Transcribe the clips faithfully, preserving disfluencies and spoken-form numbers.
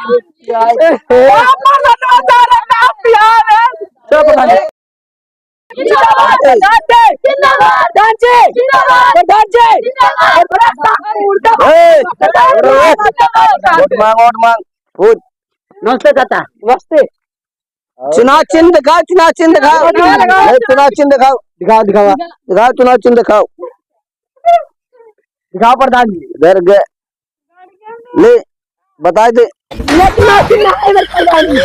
चल, प्रधान जी। जिंदाबाद, प्रधान जी। जिंदाबाद, प्रधान जी। जिंदाबाद। ए, वोट मांग, वोट मांग, वोट। नमस्ते चाचा। नमस्ते। चुनाव चिन्ह दिखाओ, चुनाव चिन्ह दिखाओ। चुनाव चिन्ह दिखाओ। दिखाओ, दिखाओ। दिखाओ, चुनाव चिन्ह दिखाओ। दिखाओ प्रधान जी। इधर गए। ले, बताइ दे। ये चुनाव चिन्ह है, इधर प्रधान जी।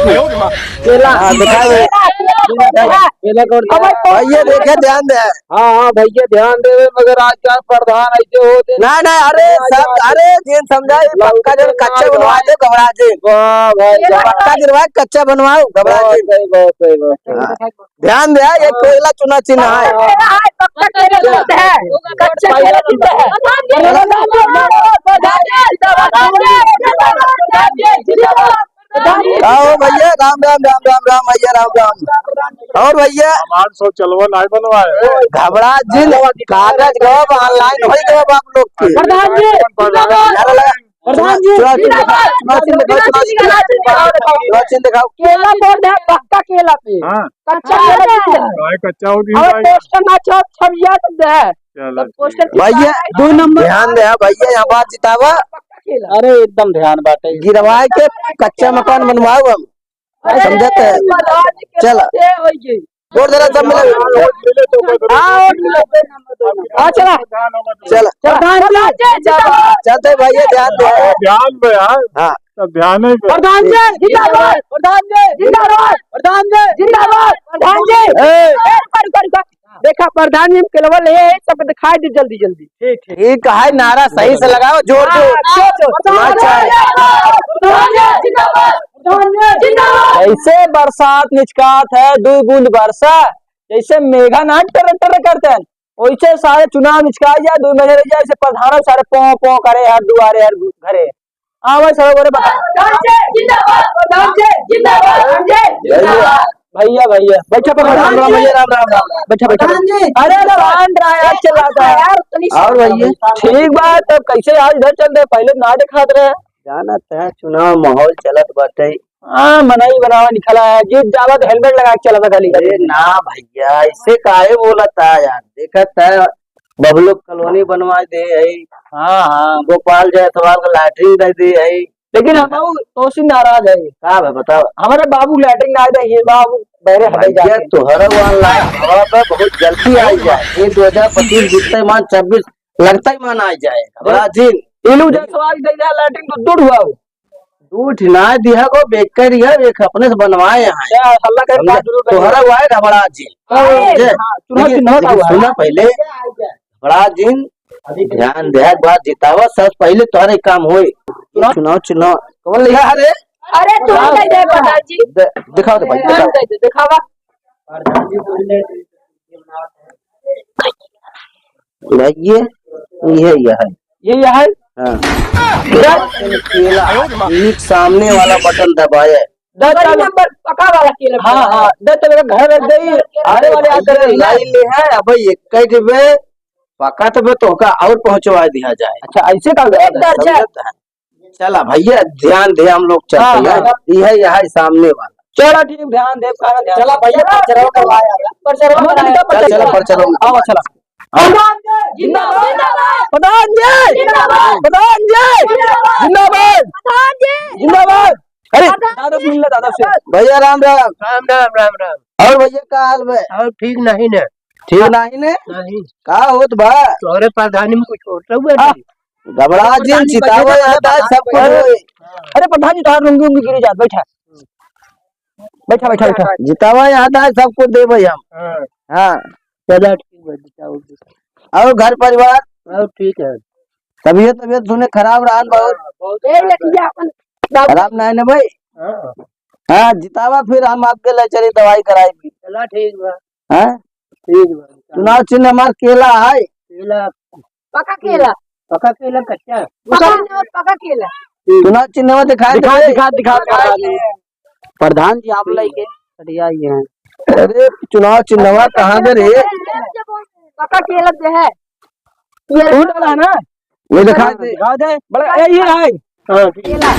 केला। हाँ, दिखाओ। केला, केला। केला कौन सा? भैया देखे, ध्यान दे। हाँ, हाँ, भैया ध्यान देवे, मगर आज का प्रधान ऐसे होते। नहीं, नहीं, अरे, सब, अरे, जिन समझा, ये पक्का जो कच्चा बनवा दे, घबरा जे। वाह, भाई, वाह। पक्का गिरवा, कच्चा बनवाओ, घबरा जे। बहुत सही, बहुत सही, बहुत सही। हाँ। ध्यान दे, ये केला चुनाव चिन्ह है। केला है, पक्का केला चुनाव है। कच्चा केला चिन्ह है। आओ भैया, राम, राम, राम, राम, राम, भैया, राम, राम। और भैया? हमार शौचालय नहीं बनवाए। घबरा जिन, कागज गवा, online होई गवा आप लोग के। प्रधान जी, जिंदाबाद। नारा लगा। प्रधान जी, चुनाव चिन्ह दिखाओ, जिंदाबाद। चुनाव चिन्ह दिखाओ, चुनाव चिन्ह दिखाओ। चुनाव चिन्ह दिखाओ। केला बोर्ड है, पक्का केला पे। हाँ। कच्चा केला पे। भाई, कच्चा हो गया और भाई। पोस्टर ना छप, छप गया तो दे। चलो, सब पोस्टर ठीक है। भैया, चिपकाए। दो नंबर। ध्यान दे, हाँ, भैया, यहाँ बात जितावा। पक्का केला। अरे, एकदम ध्यान बाटे। गिरवाए के कच्चा मकान बनवाओ हम। अरे, समझत है? प्रधान जी के चला। वोट दे होई गई। वोट देला सब मिले। हाँ, वोट मिले। हाँ, चला। चला। प्रधान जी जिंदाबाद। चलते भैया, ध्यान दे। ध्यान दे यार। हाँ। सब ध्यान है। प्रधान जी जिंदाबाद, प्रधान जी जिंदाबाद, प्रधान जी जिंदाबाद, प्रधान जी। ए। ए, रुका, रुका, रुका। देखा, प्रधान जी, हम केलवा ले आए, सब दिखाई दे जल्दी, जल्दी। ठीक, ठीक। ठीक है, नारा सही से लगाओ, जोर, हाँ, जोर। जोर, जोर। अच्छा। प्रधान जी जिंदाबाद, प्रधान जी जिंदाबाद। जैसे बरसात निचकात है, दुई बूंद बरसा, जैसे मेघा ना टर टर करते हैं, वैसे सारे चुनाव निचकाई जाए, दुई महीने रह जाए, ऐसे प्रधान सारे पों पों करे, हर दुआरे, हर घरे। हाँ भाई, सब बोले बता। प्रधान जी जिंदाबाद, प्रधान जी जिंदाबाद, प्रधान जी जिंदाबाद। भैया, भैया, बैठा पर राम, राम, भैया, राम, राम, राम। बैठा, बैठा, प्रधान जी। अरे, अरे, राम, राम, यार, चल रहा था। यार, तनी और भैया, ठीक बात, तब कैसे आज इधर चल रहे, पहले ना दिखात रहे। जानत है, चुनाव माहौल चलत बाटे। हाँ, मनई बनावा निकला है, जीत जावा तो helmet लगा के चला था खाली। अरे ना भैया, ऐसे काहे बोलत है यार, देखत है, बबलू कॉलोनी बनवा दे है। हाँ, हाँ। गोपाल जायसवाल का लैट्रिन दे दे है। लेकिन हम ऊ तोसी नाराज है। का बा, बताओ। हमारे बाबू लैट्रिन ना दे, ये बाबू बहरे हटे भैया, जाते। तोहरा वाला हवा पे बहुत जल्दी आ जाए। ये दो हज़ार पच्चीस बीतते मान छब्बीस लगता ही मान आ जाए। बड़ा जी। इलू जायसवाल दे दे लैट्रिन तो दूर हुआ हो। दूठ ना दिहा को बेकर दिहा, एक अपने से बनवाए हैं। क्या हल्ला कर समझे? बात जरूर करिए। तोहरा हुआ है घबरा जी। अरे, समझे? हाँ, सुनो, लेकिन, सुनो, लेकिन हुआ है? सुना पहले, घबरा जी, अभी ध्यान दे, एक बार जितावा, सबसे पहले तोहरे काम होए। सुनो। चुनाव, चुनाव। कौन लिहा है रे? अरे, तू हाँ। दे दे, प्रधान जी। दे, दिखाओ तो भाई, प्रधान दिखाओ। दे दे, दिखावा। भाई, ये, ये, ये है। ये, ये है? हाँ। केला, नीक सामने वाला बटन दबाए। दस बड़ी नंबर पका वाला केला। हाँ, हाँ, दस तक घर रख दे, आने वाले आते रहे ना। लाई ले है, अब ये कह देबे, पका तो बे तोहका और पहुँचवा दिया जाए। अच्छा, ऐसे का एक दर्जन। समझत है? चला भैया, ध्यान दे, हम लोग चलते हाँ, हैं। हाँ। ये है, यह है सामने वाला। चला ठीक, ध्यान दे, सारा ध्यान। चला भैया, प्रचार करवा यार। प्रचार हम लोग करवा। चल, चल, प्रचार करवा। आओ, चला। हाँ। प्रधान जी जिंदाबाद। प्रधान जी जिंदाबाद। प्रधान जी जिंदाबाद। जिंदाबाद। प्रधान जी जिंदाबाद। अरे, प्रधान दादा से मिल ले, दादा से। भैया राम राम। राम राम, राम राम। और भैया का हाल बा? और ठीक नहीं ने। ठीक नहीं ने? नहीं। का होत बा? तोहरे प्रधानी में कुछ होत हुआ हाँ। नहीं? घबरा जिन, जितावा याद आए, सब कुछ होई। अरे प्रधान जी, तोहार लुंगी उंगी गिरी जात, बैठा। बैठा, बैठा, बैठा। जितावा याद आए, सब कुछ देबे हम। हाँ। हाँ। चला ठीक बा, जिताओ। और घर परिवार? और ठीक है। तबियत, तबियत सुने खराब रहन बहुत। ए, लठिया अपन खराब नहीं ने भाई? हाँ। हाँ, जितावा फिर हम आपके ले चली दवाई कराई भी। चला ठीक बा। हाँ? ठीक बा। चुनाव चिन्ह हमार केला है। केला। पका केला। पका केला कच्चा? पका, पका केला। चुनाव चिन्ह में दिखाई दिखा, दे। दिखा, दिखा, दिखा दे। प्रधान जी, आप लइके सरिया ये हैं। अरे, चुनाव चिन्हवा कहाँ दे रे? पका केला दे है। ये तू डाला है ना? ये दिखाई दे। दिखा दे। बड़ा, ए, ये है। हाँ, ठीक। केला।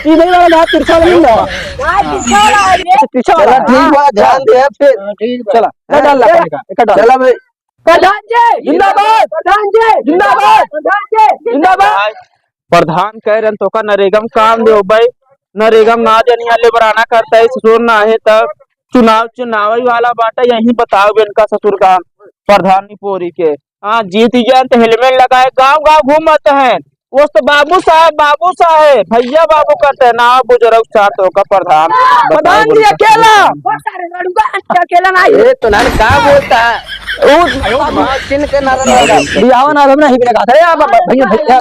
ई नहीं वाला घाट तिरछा वाला नहीं बा। घाट तिरछा वाला है ये। अच्छा, तिरछा वाला। चला, ठीक बा, ध्यान दे फिर। हाँ, ठीक बा। चला, हाँ, डाल ला चला। पानी का, एक डाल। चला भाई। प्रधान जी जिंदाबाद। प्रधान जी जिंदाबाद। प्रधान जी जिंदाबाद। प्रधान कह रहे हैं, तोका नरेगा में काम देबे, नरेगा में ना जनिया लेबराना करता है, ससुर ना है, तब चुनाव, चुनावी वाला बाटा, यहीं बताओ इनका ससुर का प्रधान निपोरी के। हाँ, जीत जाए तो हेलमेट लगाए, गांव गांव घूमत हैं, वो तो बाबू साहब, बाबू साहब, भैया बाबू करते हैं ना, बुजुर्ग साथ होकर प्रधान। प्रधान जी अकेला। बहुत सारे लड़ुआ अकेला ना। ए, तो नान का बोलता है? ओ, चिन्ह के नारा लगा। बियाह ना, हम नहीं बिना कहा। अरे, आप भैया, भैया,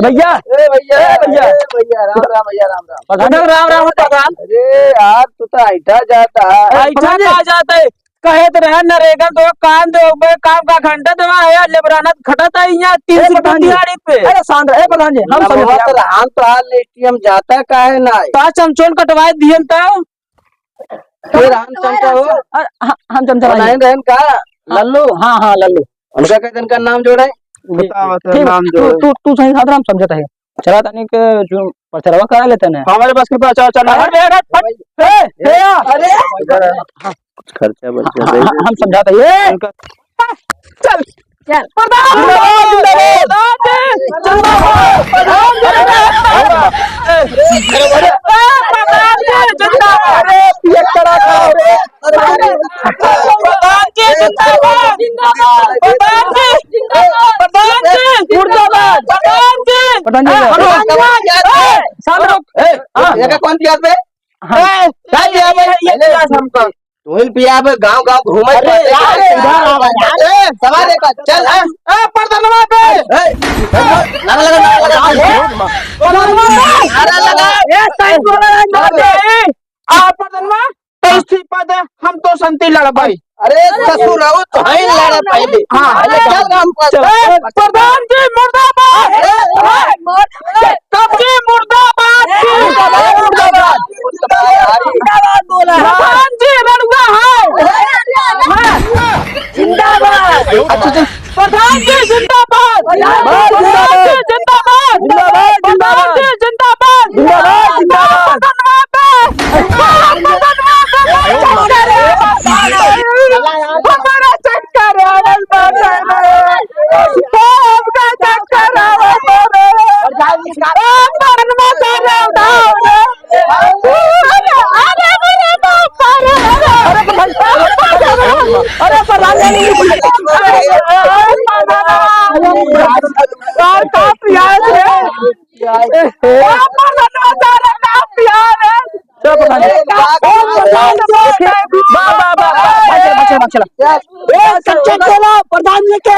भैया। ए, भैया, ए, भैया। ए, भैया, राम, राम, भैया, राम, राम। प्रधान, राम, राम, प्रधान। अरे, यार, तू तो ऐठा जाता है। ऐठा प्रधान जी। कहा जाता है? कहे तो रहे नरेगा तो काम देबे, काम का घंटा देवा है, लेबराना खटत है यहाँ तीन सौ रुपये दिहाड़ी पे। अरे शांत रहे, ए प्रधान जी, हम नमवा समझ तो रहे। हम तो हाल लिस्ट हम जाता काहे ना है? तो आज हम चोन कटवाए दिए तो। फिर हम चमचा हो? अरे, ह-, हम चमचा नहीं। नहीं रहन का? हाँ। लल्लू? हाँ, हाँ, लल्लू। उनका कह दिन का नाम जोड़े? जी, बताओ, ठीक। तो ठीक, नाम तू, जोड़े। तू, तू सही साथ हम समझत है। चला तनी के जो प्रचारवा करा लेते हैं। हमारे बस के प्रचार चल रहा है। अरे, अरे, फट, ए, ए, अरे। कुछ खर्चा बर्चा हाँ, दे हाँ, दे। हम समझाते हैं। ये उनका चल। चल। प्रधान जिंदाबाद, जिंदाबाद। प्रधान जिंदाबाद। अरे, पियक्कड़ा खाओ रे। प्रधान जी जिंदाबाद। प्रधान जी जिंदाबाद। प्रधान जी मुर्दाबाद। प्रधान जी। प्रधान जी। ए, शांत रहो। ए, हाँ। ये का कौन पियास बे? हाँ। ए, क्या पिया बे? ये, ये पियास हमका। तू ही पिया बे, गांव गांव घूमे। अरे यार, इधर आ, ए, सवाल एक, चल, ए। ए, प्रधानवा बे। ए, नारा लगा, नारा लगा। ए, प्रधानवा बे। नारा लगा। ए, साइन बोला, नारा लगा। ए, आ, प्रधानवा, तो इस्तीफा दे, हम तो संती लड़ पाई। अरे ससुर, आओ तो है लड़ पहले। हाँ। अरे चल हम पर चल। ए, प्रधान जी मुर्दाबाद। ए, ए, कब जी मुर्दाबाद जी। मुर्दाबाद, मुर्दाबाद। मुर्दाबाद बोला। प्रधान जी लड़ुआ है। जिंदाबाद। अच्छा, अच्छा। प्रधान जी जिंदाबाद। जिंदाबाद, जिंदाबाद। प्रधान जी जिंदाबाद। जिंदाबाद, जिंदाबाद। प्रधान जी जिंदाबाद। जिंदाबाद, जिंदाबाद। हमारा चक्कर आवल बाटे रे। हमका चक्कर आवल बाटे रे। अरे प्रधान जी, अरे प्रधान जी, का, का पियास रे? ए, ए। का प्रधान जी, का पियास रे? चलो प्रधान जी। वाह, वाह, वाह, वाह, चला, चला, चला। ए, सच्चे चला, प्रधान जी के